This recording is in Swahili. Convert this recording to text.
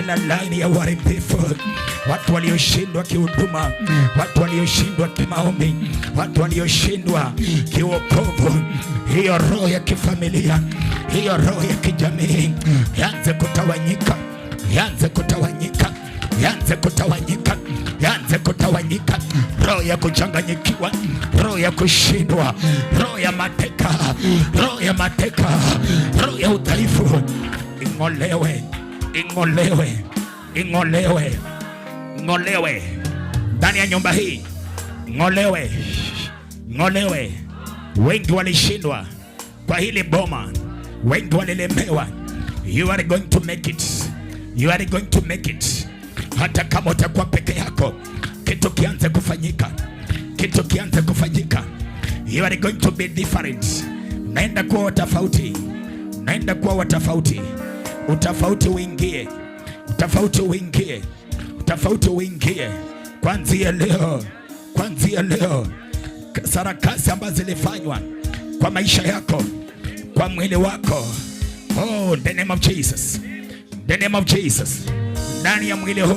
Kila laini ya uharibifu, watu walioshindwa kihuduma, watu walioshindwa kimaombi, watu walioshindwa kiwokovu, hiyo roho ya kifamilia, hiyo roho ya kijamii yanze kutawanyika, yanze kutawanyika, yanze kutawanyika, yanze kutawanyika. Roho ya kuchanganyikiwa, roho ya kushindwa, roho ya mateka, roho ya mateka, roho ya udhaifu ing'olewe, ing'olewe, ing'olewe, ng'olewe ndani ya nyumba hii, ng'olewe, ng'olewe. Wengi walishindwa kwa hili boma, wengi walilemewa. You are going to make it, you are going to make it. Hata kama utakuwa peke yako, kitu kianze kufanyika, kitu kianze kufanyika. You are going to be different. Naenda kuwa tofauti, naenda kuwa tofauti. Utofauti uingie, utofauti uingie, utofauti uingie kuanzia leo, kuanzia leo. Sarakasi ambazo zilifanywa kwa maisha yako, kwa mwili wako, oh, the name of Jesus, the name of Jesus, ndani ya mwili huu.